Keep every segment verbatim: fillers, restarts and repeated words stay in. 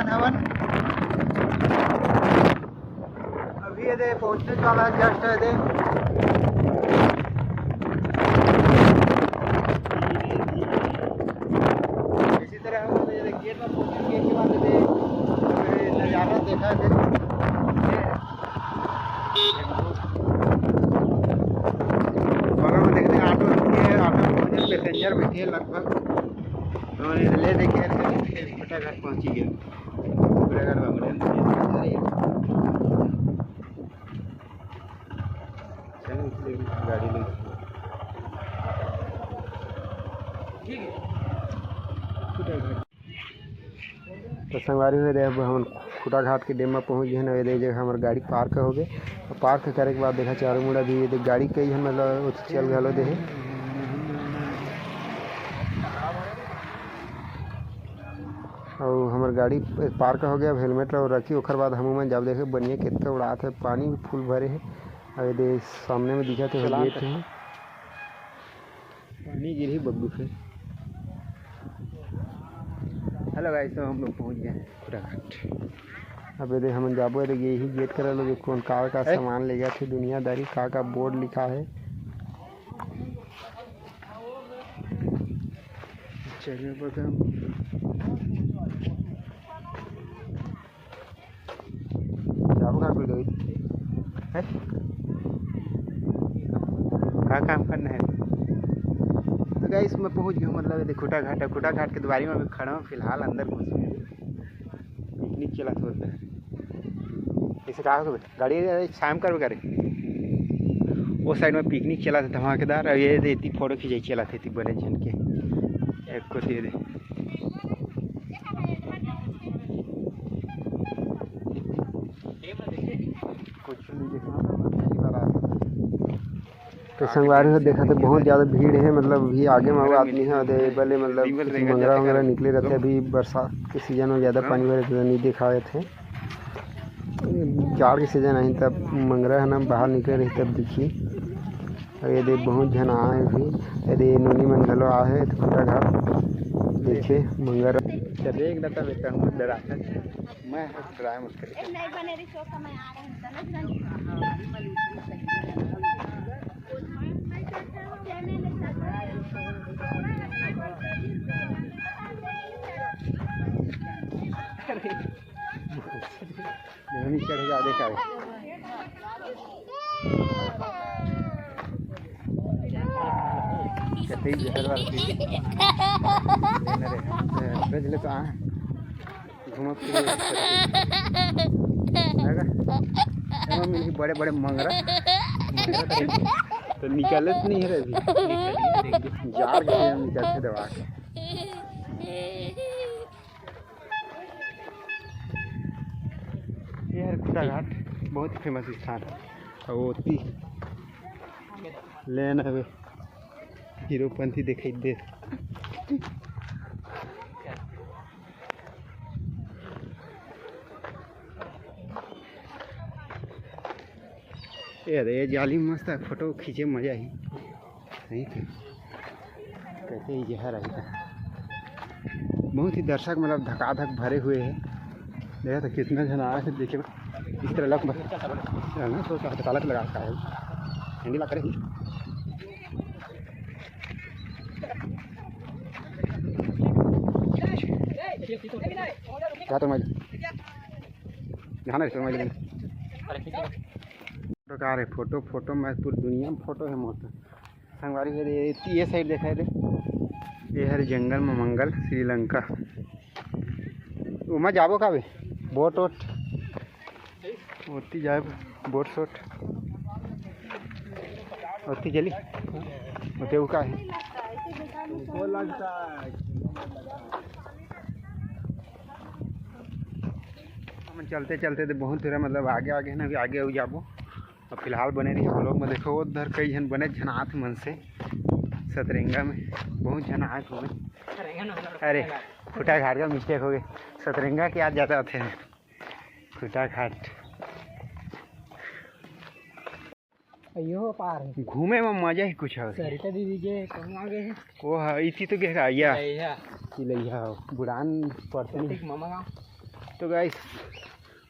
हवन। अभी ये दे पहुंचने वाला है, just ये दे। इसी तरह हम ये दे गेट में पहुंचे, गेट के बाद ये दे नज़ारा देखा है। बगल में देखते हैं ऑटो रुकी है, ऑटो में पैसेंजर बैठे हैं लगभग। उन्होंने ले देखे फटाफट पहुंची गया। पूरा घर बाबू ने चलो, इसलिए गाड़ी ले। तो संगवारी हो दे, अब हमन खुटा घाट के डेम में पहुंच गए हैं। ये दे जगह हमार गाड़ी पार्क हो गए। पार्क करे के बाद देखा चारों मुड़ा भी ये दे गाड़ी कई है, मतलब चल घलो दे है। अउ हमर गाड़ी पार्क हो गया, अब हेलमेट ला रखी, ओकर बाद हम मन जाब देखे बनिया कितना उड़ात है, पानी भी फुल भरे है। अउ ये दे सामने में दिखत है चलान गेट कर। है, पानी गिरही बब्बू फिर। हेलो गाइस, तो हम लोग पहुंच गए हैं खुटा घाट। अब ये दे हमन जाबो, ये दे यही गेट करा लो, कौन का का ए? सामान ले गया थे, दुनियादारी का का बोर्ड लिखा है। चलिए बता। जाबो का कोई दोस्त? हैं? का काम करना है? तो गाइस, मैं पहुंच गया हूँ, मतलब, ये खुटा घाट है। खुटा घाट के दुआरी में अभी खड़ा हूँ फिलहाल, अंदर घुस गया। पिकनिक चला था उधर। इसे कहा गाड़ी शाम करबे करे। वो साइड में पिकनिक चला था धमाकेदार। अब ये दे इतनी फोटो खिंचाई चला था इतनी बड़े झन के। एक को दे दे। कुछ नहीं देखना था, पहली बार आया। तो संगवारी हो देखा तो बहुत ज़्यादा भीड़ है, मतलब अभी आगे में वो आदमी है, दे बले मतलब मंगरा वंगरा निकले रहते। अभी बरसात के सीजन में ज़्यादा पानी भरे तो नहीं दिखाए थे। जाड़ के सीजन आही तब मंगरा है ना, बाहर निकले रही तब दिखी। और ये दे बहुत झन आए भी, ये दे नोनी मन घलो आए हैं, तो खुटा घाट देखे मंगरा। चल, एक दफा बेटा हम डरा था, मैं डराए मत करे। ए, नहीं बने रही, चौका मैं आ रहे हैं, समझ रहे हैं? अरे। नहीं चढ़ेगा, देखा है। कतई जहर वाला पी। भेज ले तो आ। घूमत फिरत। देखा? देखा, मिली बड़े बड़े मंगरा। तो निकाले तो नहीं है रे अभी। जार के निकालते दबा के। ये हर खुटा घाट बहुत फेमस स्थान है। और ओती लेन हवे हीरोपंथी दिखाई दे। ए रे, ये जाली मस्त है, फोटो खींचे मजा ही। सही थे। कैसे ही जहर आई था। बहुत ही दर्शक मतलब धकाधक भरे हुए हैं। देखा तो कितना जन आया है देखे। इस तरह लग ना, तो ताला लगा रखा है। हैंडल लगा रही। जा तो मैं, यहाँ ना रिश्ते में। फोटो का रे, फोटो, फोटो में पूरी दुनिया में फोटो है मोर तो। संगवारी हो रे, ये साइड देखा है रे, ये हर जंगल में मंगल श्रीलंका। ओमा जाबो का बे? बोट वोट ओती जाए, बोट सोट ओती चली। ओते वो का है? हम चलते चलते तो बहुत थोड़ा मतलब आगे आगे ना, अभी आगे हो जाबो। अब फिलहाल बने रही vlog में। देखो उधर कई झन बने झन आत मन से सतरंगा में बहुत झन आत हुए। अरे खुटा घाट का मिस्टेक हो गए, सतरंगा के याद जाता थे खुटा घाट। अयो पार है। घूमे में मजा ही कुछ है। सरिता दीदी के कहूँ आ गए हैं। वो है इसी तो गए या चिलैया। चिलैया बुढ़ान पड़ते नहीं। मामा गाँव। तो गाइस,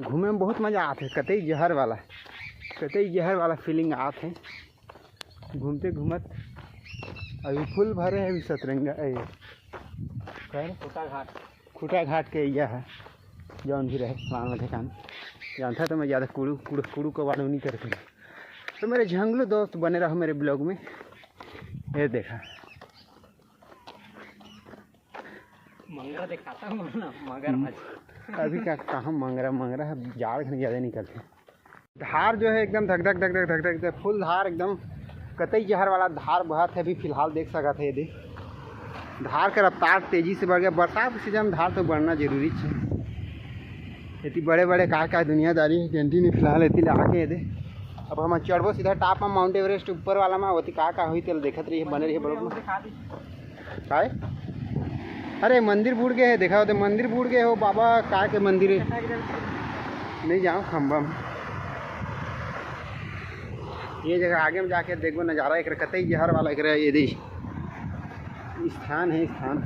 घूमे में बहुत मजा आथे, कतई जहर वाला, कतई जहर वाला फीलिंग आथे घूमते घूमत। अभी फुल भरे है अभी सतरंगा, ए, कह रहे? खूटा घाट। खूटा घाट के एरिया है, जौन भी रहे फलाना ठिकाना जानता, तो मैं ज़्यादा कुड़ू कुड़ू कुड़ू कबाड़ू नहीं करते। तो मेरे झंगलू दोस्त, बने रहो मेरे ब्लॉग में। ये देखा, मंगरा दिखाता हूँ ना, मगरमच्छ। अभी का कहाँ मंगरा, मंगरा है, जाड़ घन ज़्यादा निकलते। धार जो है एकदम धक धक धक धक धक धक धक, फुल धार एकदम कतई जहर वाला धार बहत है। अभी फिलहाल देख सकत है, ये दे धार का रफ्तार तेजी से बढ़ गया। बरसात के सीजन में धार तो बढ़ना जरूरी है। इतनी बड़े बड़े का का दुनियादारी है, कैंटीन में फिलहाल इतनी आके ये दे। अब हम चढ़बो सीधा टॉप में, माउंट एवरेस्ट ऊपर वाला में, ओती का का होई तेल देखत रहिए, बने रहिए ब्लॉग में। काय? अरे मंदिर बूड़ गए है, देखा होते मंदिर बूड़ गए हो बाबा, का के मंदिर है? नहीं जाओ खम्बा में। ये जगह आगे में जाके देखो नज़ारा, एक कतई जहर वाला एक ये दे स्थान है स्थान।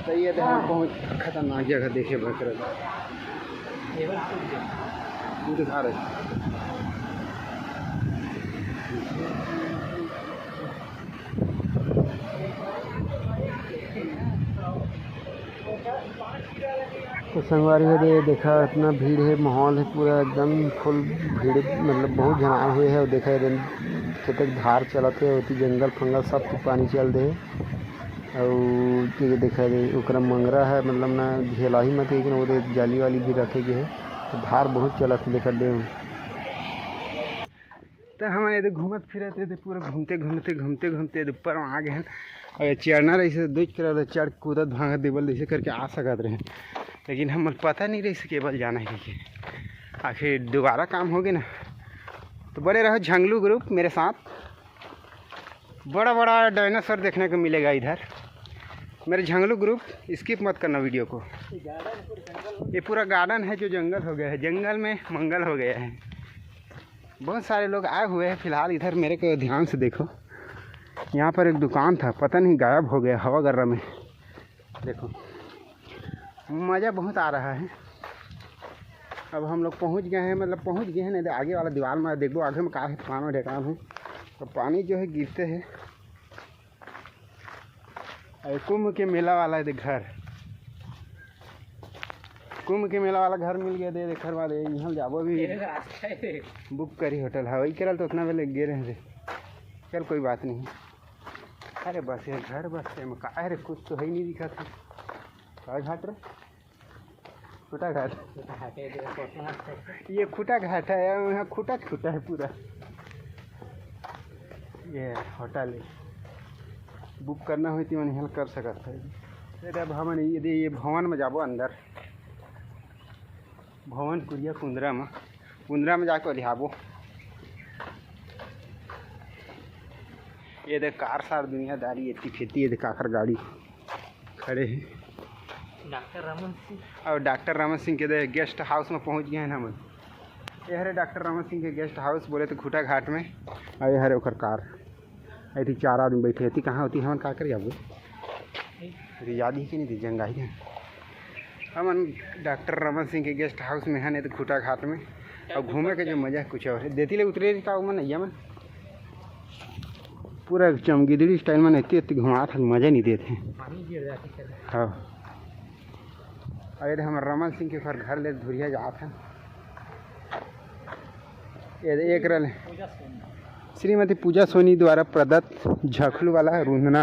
तो ये देखो पहुँच खतरनाक जगह देखे बकर। ये तो खा रहे। तो संगवारी हो दे देखा, इतना भीड़ है, माहौल है पूरा एकदम फुल भीड़, मतलब बहुत झन आए हुए हैं। और देखा ये कतक धार चलत है, ओती जंगल फंगल सब तो पानी चल दे। और ये देखा दे ओकरा मंगरा है, मतलब ना झेला ही मत, लेकिन वो दे जाली वाली भी रखे गए है। तो धार बहुत चलत है, देखा दे। तो हम ये दे घूमत फिरत ये दे पूरा घूमते घूमते घूमते घूमते ये दे ऊपर में आ गए हैं। और ये चढ़ना रही से दुख कर चढ़ कूदत भागत देवल जैसे करके आ सकत रहे, लेकिन हम पता नहीं रही से केवल जाना है कि आखिर दोबारा काम हो गए ना। तो बड़े रहो झंगलू ग्रुप मेरे साथ, बड़ा बड़ा डायनासोर देखने को मिलेगा इधर। मेरे झंगलू ग्रुप, स्किप मत करना वीडियो को। ये पूरा गार्डन है जो जंगल हो गया है, जंगल में मंगल हो गया है। बहुत सारे लोग आए हुए हैं फिलहाल इधर, मेरे को ध्यान से देखो। यहाँ पर एक दुकान था, पता नहीं गायब हो गया हवा गर्रा में। देखो, मज़ा बहुत आ रहा है। अब हम लोग पहुँच गए हैं, मतलब पहुँच गए हैं, नहीं तो आगे वाला दीवार में देखो, आगे में का है, पानी ढेकान है। तो पानी जो है गिरते हैं। अरे कुंभ के मेला वाला है देख घर, कुंभ के मेला वाला घर मिल गया दे, देख घर वाले यहाँ जाबो भी। ये रास्ता है। बुक करी होटल है, वही करल तो उतना बेले गे रहे थे। चल कोई बात नहीं। अरे बस ये घर बस है, का अरे कुछ तो है ही नहीं दिखा था। का घाट रे? खुटा घाट। खुटा घाट है, जो कोटना है। ये खुटा घाट है, यहाँ खुटा खुटा है पूरा। ये होटल है, बुक करना होई तो मन हेल्प कर सकत है। फिर अब हमन ये, ये भवन में जाबो अंदर, भवन कुरिया कुंदरा में, कुंदरा में जाके ओरिहाबो। ये देख कार सार दुनियादारी, ये खेती, ये देख काकर गाड़ी खड़े हैं। डॉक्टर रमन सिंह। और डॉक्टर रमन सिंह के दे गेस्ट हाउस में पहुंच गए हैं हमन। ये हरे डॉक्टर रमन सिंह के गेस्ट हाउस, बोले तो खुटा घाट में। और ये हरे ओकर कार। ऐसी चार आदमी बैठे, ऐसी कहाँ होती, हमन का कर जाबो? ऐसी याद ही कि नहीं थी, जंगाही है। हमन डॉक्टर रमन सिंह के गेस्ट हाउस में हैं, नहीं तो खुटा घाट में। और घूमे के जो मजा है कुछ और है। देती ले उतरे का मन नैया मन पूरा चमगिदड़ी स्टाइल में इतनी इतनी घुमात है, मजा नहीं देते। पानी गिर जाती है। हाँ। अरे हम रमन सिंह के घर, घर ले धुरिया जात हैं। ये एक रल श्रीमती पूजा सोनी द्वारा प्रदत्त झखलू वाला रूंधना,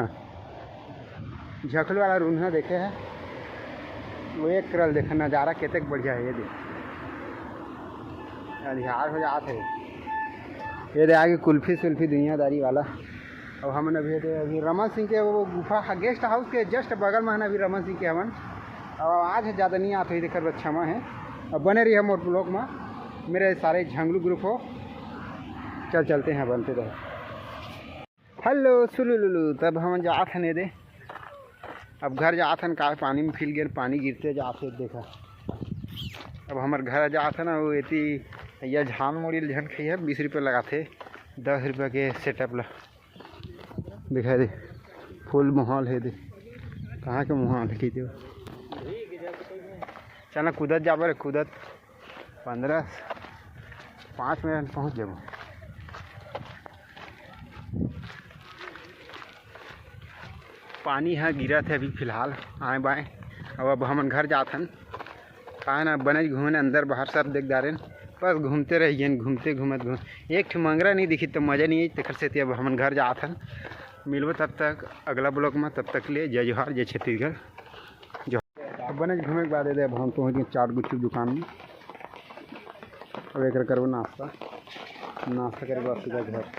झखलू वाला रूंधना देखे है। वो एक रल देखे, नज़ारा केतेक बढ़िया है। ये देख, अंधियार हो जात है। ये दे आगे कुल्फी सुल्फी दुनियादारी वाला। अब हमन अभी, अभी रमन सिंह के वो गुफा, गेस्ट हाउस के जस्ट बगल में है ना अभी रमन सिंह के हमन। अब आवाज़ है ज़्यादा नहीं आत होही, तेकर बर क्षमा है। अब बने रहिए मोर ब्लॉग में, मेरे सारे झंगलू ग्रुप हो। चल चलते हैं, बनते रहे। हेलो सुलू लुलू, तब हम जात हन ये दे, अब घर जात हन। का पानी में फिल गए, पानी गिरते जात है, देखा। अब हमार घर जात है ना, वो एती भैया झान मुड़ी झन खाई है, बीस रुपये लगाते, दस रुपये के सेटअप ला। दिखा दे, फुल माहौल हे दे। कहाँ के माहौल हे कहिथे? चल ना, कूदत जाबो रे, कूदत। पंद्रह, पाँच मिनट पहुँच जाबो। पानी ह गिरत हे अभी फिलहाल आए बाएँ। अब, अब हमन घर जात हन। काहे ना, बनेच घूमेन, अंदर बाहर सब देख डारेन। बस घूमते रह गेन, घूमते घूमत घूम एक ठो मंगरा नहीं दिखी तो मजा नहीं आई। तेकर सेती अब हमन घर जात हन। मिलबो तब तक अगला ब्लॉग में। तब तक ले जय जोहार, जय छत्तीसगढ़। जोहार। अब बनेच घूमे के बाद एदे अब हम पहुँच गेन चाट गुपचुप दुकान में। अब एक करबो नाश्ता, नाश्ता करे बाद सीधा घर।